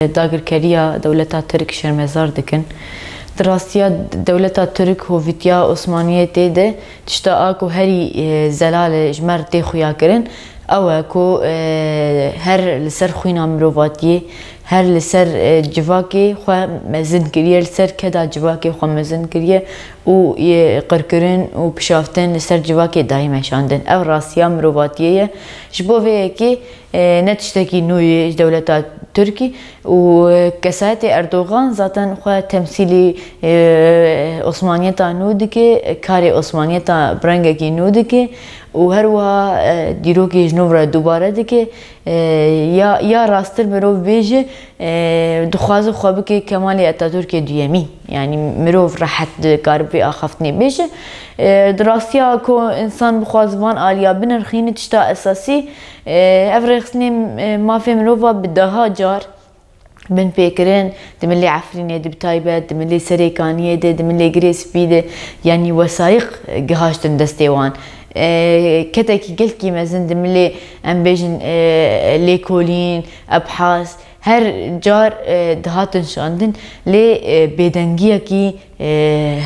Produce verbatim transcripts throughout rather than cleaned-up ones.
Dagirkeriya dewleta Tirk şermezar dikin. Di rastiya dewleta Tirk hovîtiya Osmaniyê tê de tişta a ku herî, e, zelal e ji me re tê xuya kirin, ew e ku, e, her li ser xwîna mirovatiyê, her li ser, e, civakê xwe mezin kiriye, li ser keda civakê xwe mezin kiriye û, e, qirkirin û pişaftin li ser civakê dayî meşandin. Ev rastiya mirovatiyê ye. Ji bo vê yekê, e, ne tiştekî nû ye ji dewleta Tirkî û, e, kesayetê Erdogan zaten xwe temsîlî, e, Osmaniyeta nû dike, karê Osmaniyeta bi rengekî nû dike û her wiha, e, dîrokê ji nû re dubare dike. E, ya, ya rasttir mirov bêje, e, dixwaze xwe bike Kemalê Atatürkê duyemîn. Yanî mirov rehet dikare vê axaftinê bêje. E, di rastiya ku însan bixwaze van aliya binirxîne, tişta esasî, e, ev rêxistinê, e, mafê mirova bi deha car binpêkirin, di milê Efrînê de bi taybet, di milê Serêkaniyê de, di milê Girê Spî de, yanî wesayiq gihaştin destê wan. E, ketekî gelkî mezin di milê, em bêjin, e, lêkolîn, ebhas, her car, e, dihatin şandin, lê, e, bêdengiyekî, e,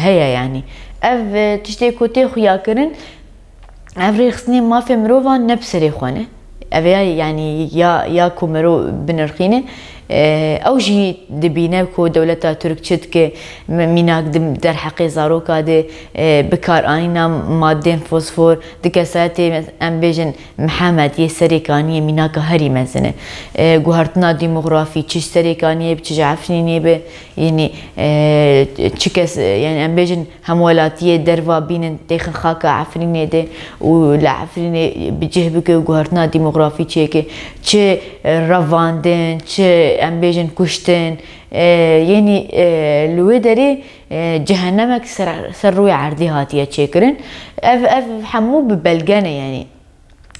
heye, yanî. Ev, e, tiştê ku tê xuya kirin, ev rêxistinê mafê mirovan ne bi serê xwe ne. Ev ya, yanî ya, ya ku mirov binirxîne, e, ew jî dibîne ku dewleta Tirk çi dike, m-, mînak di derheqê zaroka de, e, bikaranîna madeyên fosfor, di kesayetê, em bêjin, Mihemed yê Serêkaniyê mînaka herî mezin e. E, guhertina demografî çi ji Serêkaniyê bi, çi ji Efrînê bi, yanî, e, çi kes, e, yanî em bêjin hemwelatiyê derva bînin têxin xaka Efrînê de û li Efrînê bi cih bike û guhertina demografî çêke, çi revandin, çi em bêjin kuştin, e, yanî, e, li wê derê, e, cehennemek ser, ser rûyê erdê hatiye çêkirin. Ev, ev hemû bi belge ne, yanî.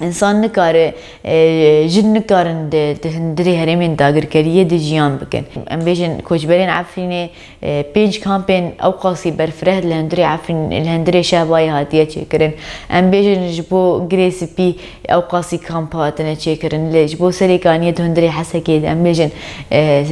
Însan nikare, e, jin nikarin di, di hundirê herêmên dagirkeriyê de jiyan bikin. Em bêjin koçberên Efrînê, e, pênc kampên ewqasî berfireh li hundirê Efrîn, li hundirê Şehbayê hatiye çêkirin. Em bêjin ji bo Girê Spî ewqasî kamp hatine çêkirin. Lê ji bo Serêkaniyê di hundirê Hesekê de em bêjin, e,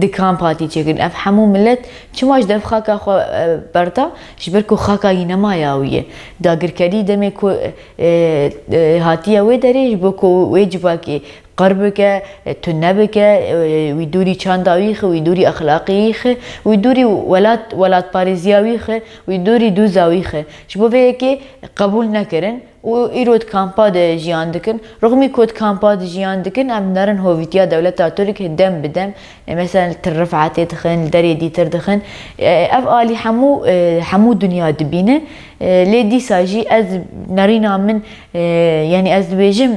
di kamp hatî çêkirin. Ev hemû milet çima ji dev xaka xwe, e, berda? Ji ber ku xaka wî nema ya wî ye. Dagirkerî demê ku, e, e, hatiye wê derê ji bo ku wê civakê qir bike, e, tune bike, e, wî dûrî çanda wî xe, wî dûrî exlaqê wî xe, wî dûrî welat, welatparêziya wî xe, wî dûrî dûza wî xe. Ji bo vê yekê qebûl nekirin û îro di kampa de jiyan dikin. Rixmî ku di kampa de jiyan dikin, em nerin hovîtiya dewleta Tirk dem bi dem, e, mesela li Til Rifetê dixin, li derê dîtir dixin. E, ev alî hemû, e, hemû dinya dibîne. E, lê dîsa jî ez nerîna min, e, yanî ez dibêjim,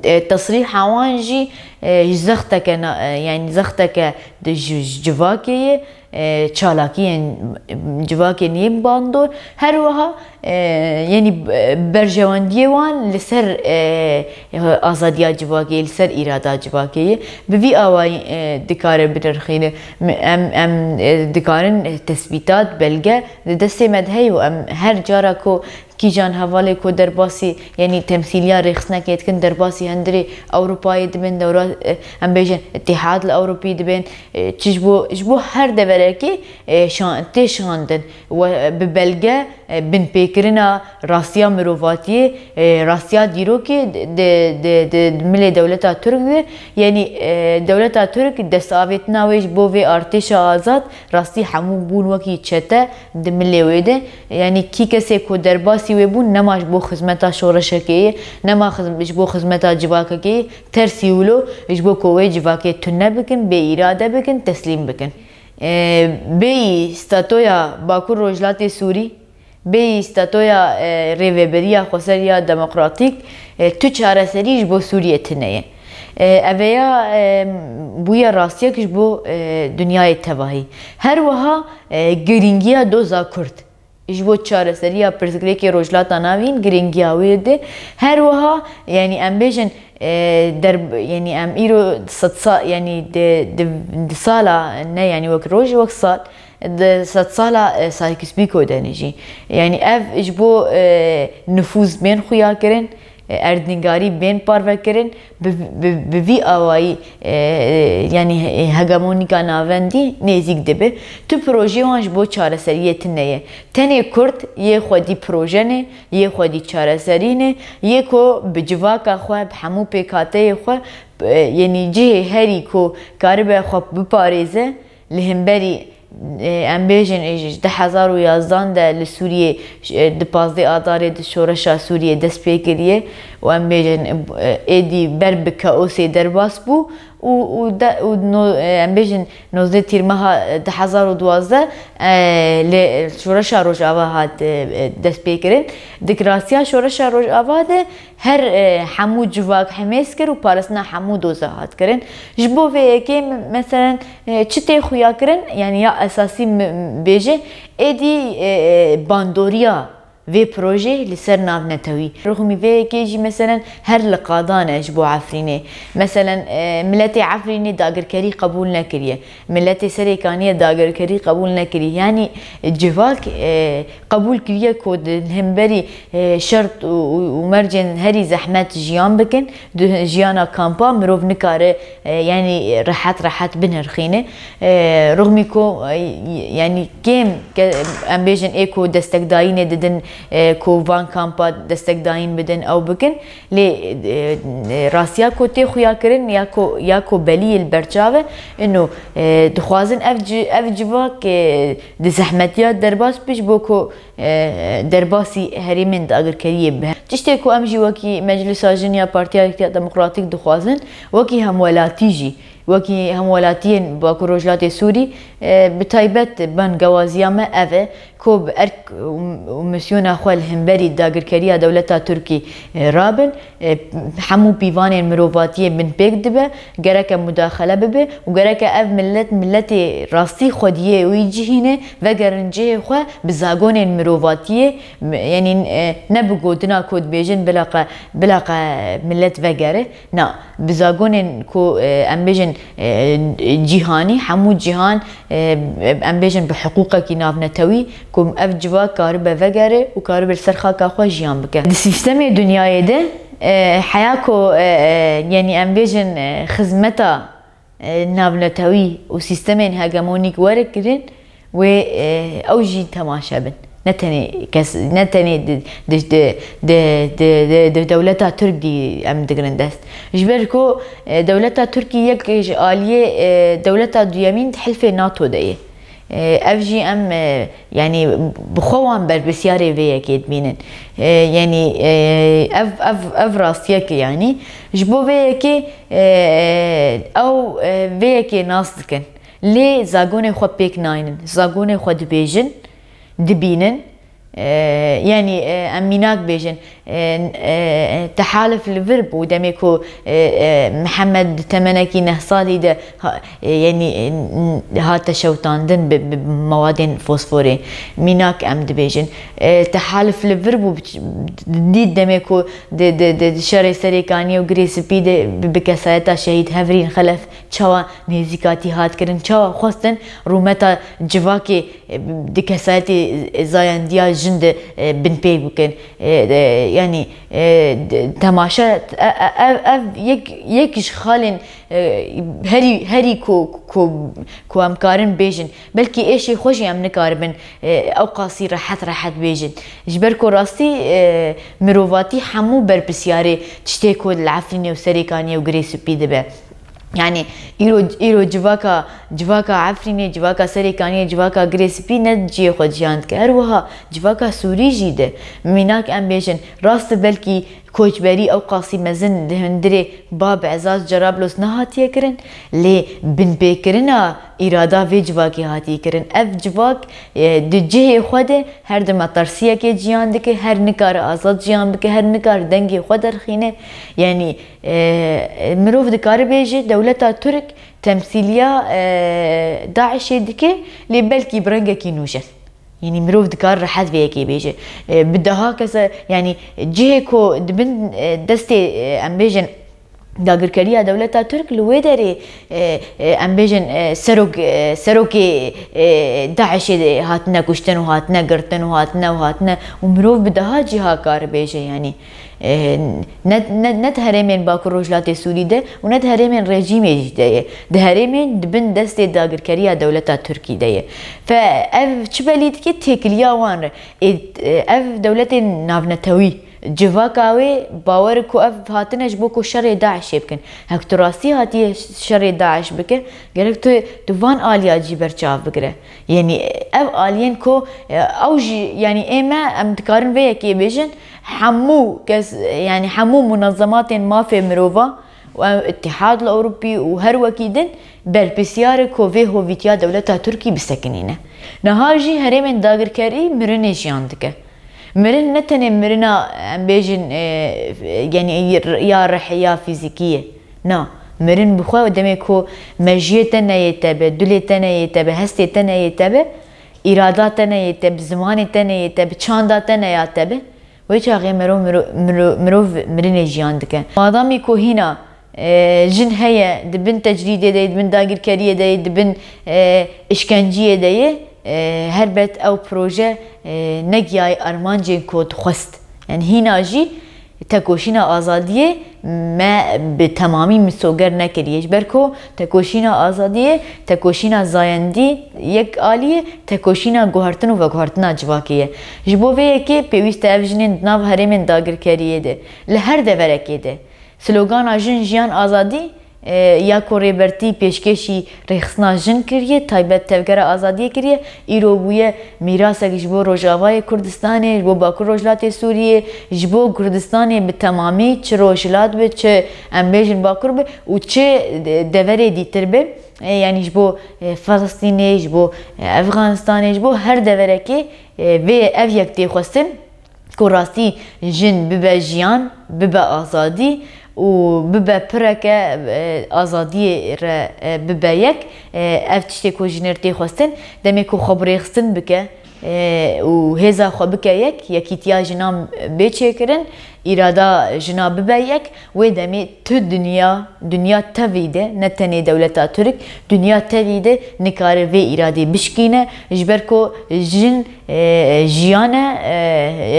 e, tesrîha wan jî, e, ji zexteke na-, e, yanî zexteke di ji, ji civakê ye, e, çalakiyên civakê yên bandor. Her wiha, e, yanî, e, berjewendiyê wan li ser, e, azadiya civakê, li ser îrada civakê ye. Bi vî awayî, e, dikare binirxîne. Em, em, e, dikarin, e, tesbîtat, belge di destê me de heye û em her cara ku Kîjan hevalê ku derbasî, yanî temsîliya rêxistinekê dikin, derbasî hundirê Ewropayê dibin, dewra, e, em bêjin, Îtîhad li Ewropî dibin, e, çi ji bo, ji bo her deverekê, e, şan-, tê şandin. We, e, bi belge, e, binpêkirina rastiya mirovatiyê, e, rastiya dîrokê di, di, di, di milê dewleta Tirk de, yanî, e, dewleta Tirk destavêtina wê ji bo vê artêşa azad, rastî hemû bûn wekî çete di milê wê de. Yanî kî kesê ku derbasî wê bûn, nema ji bo xizmeta şoreşekê ye, nema xizm-, ji bo xizmeta civakekê ye, tersî wilo ji bo ku wê civakê tune bikin, bê îrade bikin, teslîm bikin. E, bêyî statoya Bakur Rojhilatê Sûrî, bêyî statoya, e, rêveberiya xweseriya demokratîk, e, tu çareserî ji bo Sûriyê tune ye. E, eveya, e, bûye rastiyek ji bo, e, dinyayê tevahî. Her wiha, e, girîngiya doza Kurd. Ji bo çareseriya pirsgirêkê Rojhilata Navîn girîngiya wê de. Her wiha, yanî em bêjin, e, der-, yanî em îro sed sa-, yanî di, di, di sala, ne yanî wek roj, wek sal, di sedsala, e, Sykes-Picot de ne jî. Yanî ev ji bo, e, nifûz bên xuya kirin, erdnîgarî bên parvekirin, bi, bi, bi vî awayî, e, e, yanî he-, hegemonîka navendî nêzîk dibe. Tu projeyê wan ji bo çareseriyê tune ye. Tenê Kurd yê xwedî proje ne, yê xwedî çareserî ne, yê ku bi civaka xwe, bi hemû pêkhateyê xwe, e, yanî cihê herî ku karibe xwe biparêze, li hemberî, e, em bêjin, e, ji du hezar û yazdan de li Sûriyê, e, di pazdeh Adarê di şoreşa Sûriyê dest pê kiriye û em bêjin, e, êdî ber bi kaosê derbas bû û, û de, û no, e, em bêjin nozdeh Tîrmeha, e, du hezar û duwazdeh, e, li şoreşa Rojava hat, e, e, dest pê kirin. Di rastiya şoreşa Rojava de her, e, hemû civak hemêz kir û parastina hemû doza hat kirin. Ji bo vê yekê, me-, meselen, e, çi tê xuya kirin? Yanî ya esasî mi-, bêje, êdî, e, e, bandoriya vê projê li ser navnetewî. Rixmî vê yekê jî, meselen, her li qadan e ji bo Efrînê. Meselen, e, miletê Efrînê dagirkerî qebûl nekiriye. Miletê Serêkaniyê dagirkerî qebûl nekirî. Yanî civak, e, qebûl kiriye ku di hemberî, e, şert û, û, û mercên herî zehmet jiyan bikin. Di jiyana kampa mirov nikare, e, yanî rehet rehet binirxîne. E, rixmî ku, e, yanî kêm ke-, em bêjin ê ku destekdayînê didin, e, ku van kampa destekdayîn bidin, ew bikin. Lê, e, e, rastiya ku tê xuya kirin ya ku, ya ku beliyê li ber çav e, ino, e, dixwazin ev ci-, ev civak, e, di zehmetiya derbas bî ji bo ku, e, derbasî herêmên dagirkeriyê bibe. Tiştê ku em jî wekî Meclisa Jin ya Partiya Yekîtiya Demokratîk dixwazin, wekî hemwelatî jî, wekî hemwelatiyên Bakur Rojhilatê Sûrî, e, bi taybet bangewaziya me ev e. Ku bi erk û, û misyona xwe li hemberî dagirkeriya dewleta Tirkî, e, rabin, e, hemû pîvanên mirovatiyê binpêk dibe, gereke mudaxele bibe û gereke ev milet, miletê rastî xwediyê wî cihî ne, vegerin cihê xwe bi zagonên mirovatiyê, m-, yanî, e, ne bi gotina ku dibêjin bila qe, bila qe milet vegere. Na, bi zagonên ku, e, em bêjin, e, cîhanî, hemû cîhan, e, em bêjin bi hiqûqekî navnetewî, ku ev civak karibe vegere û karibe li ser xaka xwe jiyan bike. Di sîstemê dinyayê de, e, heya ku, e, e, yanî em bêjin, e, xizmeta, e, navnetewî û sîstemên hegemonîk were kirin, wê, e, ew jî temaşe bin. Ne tenê kes, ne tenê di, di, di dewleta Tirk dî em digirin dest. Ji ber ku, e, dewleta Tirkî yek ji aliyê, e, dewleta duyemîn di hilfê nato de ye. E, ev jî em, e, yanî bi xwe wan berpisyarê vê yekê dibînin. E, yanî, e, ev, ev, ev rastiyek e yanî. Ji bo vê yekê, e, ew, e, vê yekê nas dikin. Lê zagonê xwe pêk naynin. Zagonê xwe dibêjin, dibînin. E, yanî, e, em mînak bêjin, e, e, tehalif li vir bû demê ku, e, e, Mihemed di temenekî neh salî de ha-, e, yanî, e, n-, hate şewitandin bi, bi mawadên fosforê. Mînak em dibêjin. E, tehalif li vir bû, dît demê ku di, di, di, di şerê Serêkaniyê û Girê Spî de bi, bi kesayeta şehîd Hevrîn Xelef çawa nêzîkatî hat kirin, çawa xwestin rûmeta civakê, e, di kesayetê zayendiya jin de, e, binpêk bikin. E, e, yanî, e, de-, temaşe, e, e, ev, ev yek, yek ji xalên, e, herî, herî ku, ku, ku em karin bêjin. Belkî êşê xwe jî em nikaribin, e, ew qasî rehet rehet bêjin. Ji ber ku rastî, e, mirovatî hemû berpisyarê tiştê ku li Efrînê û Serêkaniyê û Girê Spî dibe. Yanî îro, îro civaka, civaka Efrînê, civaka Serêkaniyê, civaka Girê Spî ne cihê xwe jiyan dike. Her wiha civaka Sûrî jî de. Mînak em bêjin, rast e belkî koçberî ew qasî mezin di hundirê Bab Ezaz Cerablos nehatiye kirin, lê binpêkirina îrada vê civakê hatiye kirin. Ev civak, e, di cihê xwe de her di metirsiyekê jiyan dike, her nikare azad jiyan bike, her nikare dengê xwe derxîne. Yanî, e, mirov dikare bêje dewleta Tirk temsîliya, e, DAIŞê dike, lê belkî bi rengekî nûjen. Yanî mirov dikare rehet vê yekê bêje. E, bi deha kese, yanî cihê ku di bin, e, destê, e, em bêjin, Dagirkeriya dewleta Tirk li wê derê, e, e, em bêjin, e, serok, e, serokê, e, DAIŞê de hatine kuştin û hatine girtin û hatine û hatine û mirov bi deha cîha kar bêje, yanî, e, ne, ne, ne di herêmên Bakur Rojhilatê Sûrî de û ne di herêmên rejîmê jî de ye. Di herêmên di bin destê dagirkeriya dewleta Tirkî de ye. Fe ev çi belî dike? Têkiliya wan re. Ê, e, ev dewletên navnetewî, civaka wê bawer ku ev hatine ji bo ku şerê DAIŞê bikin. Hek tu rastî hatiye şerê DAIŞ bike, gerek tu, tu van aliya cî berçav bigire. Yanî ev aliyên ku, e, ew jî, yanî ê me, em dikarin vê yekê bêjin, hemû kes, yanî hemû munezematên mafê mirova û ew Îtîhad li Ewropî û her wekî din berpirsiyar e ku vê hovîtiya dewleta Tirkî bisekinîne. Niha jî herêmên dagirkerî mirinê jiyan dike. Mirin ne tenê mirina, em bêjin, e, yanî ya rihê ya fîzîkî ye. Na, mirin bi xwe demê ku mejiyê te neyê te be, dulê te neyê te be, hestê te neyê te be, îrada te neyê te, bi zimanê te neyê te, bi çanda te neya te be, wê çaxê mero-, mero-, mero-, mirov mirinê jiyan dike. Madamî ku hîna, e, jin heye, di bin tecrîdê de ye, di bin dagirkeriyê de ye, di bin, e, îşkenciyê de ye, e, helbet ew proje, e, negihayî armancên ku dixwest. Yanî hîna jî tekoşîna azadiyê me bi temamî misoger nekiriye. Ji ber ku tekoşîna azadiyê, tekoşîna zayendî yek alî ye, tekoşîna guhertin û veguhertina civakê ye. Ji bo vê yekê pêwîst e ev jinên di nav herêmên dagirkeriyê de, li her deverekê de, slogana Jin, Jiyan, Azadî, e, ya ku Rêbertî pêşkêşî rêxistina jin kiriye, taybet Tevgera Azadiyê kiriye, îro bûye mîrasek ji bo Rojavayê Kurdistanê, ji bo Bakur Rojhilatê Sûriyê, ji bo Kurdistanê bi temamî, çi Rojhilat be, çi, em bêjin, Bakur be û çi de-, deverê dîtir be. E, yanî ji bo, e, Filistînê, ji bo, e, Efxanistanê, ji bo her deverekê, e, vê ev yek tê xwestin ku rastî jin bibe jiyan, bibe azadî û bibe pireke, e, azadiyê re, e, bibe yek. E, ev tiştê ku jin re tê xwestin, demê ku xwe birêxistin bike, e, û hêza xwe bike yek, yekîtiya jinan bê çêkirin, îrada jina bibe yek, wê demê tu dinya, dinya tevî de, ne tenê dewleta Tirk, dinya tevî de nikare vê îradê bişkîne, ji ber ku jin, e, jiyan e, e,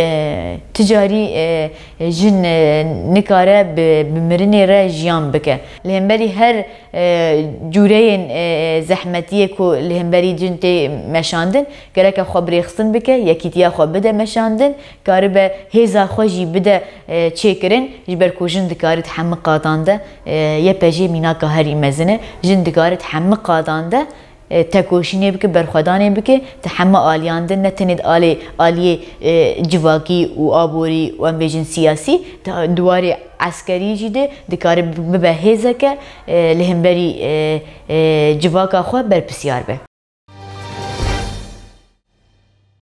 e, ti carî, e, jin, e, nikare bi, bi mirinê re jiyan bike. Li hemberî her, e, cûreyên, e, zehmetiyê ku li hemberî jin tê meşandin, gereke xwe birêxistin bike, yekîtiya xwe bide meşandin, karibe hêza xwe jî bide, e, çêkirin, ji ber ku jin dikare di hemî qatan de, e, Y P J mînaka herî mezin e, jin dikare di hemî qatan de, e, tekoşînê bike, berxwedanê bike, di hemî aliyan de, ne tenê di alê, aliyê, e, civakî û aborî û em bêjin siyasî, di, di warê eskerî jî de dikare bi-, bibe hêzeke, e, li hemberî, e, e, civaka xwe berpirsiyar be.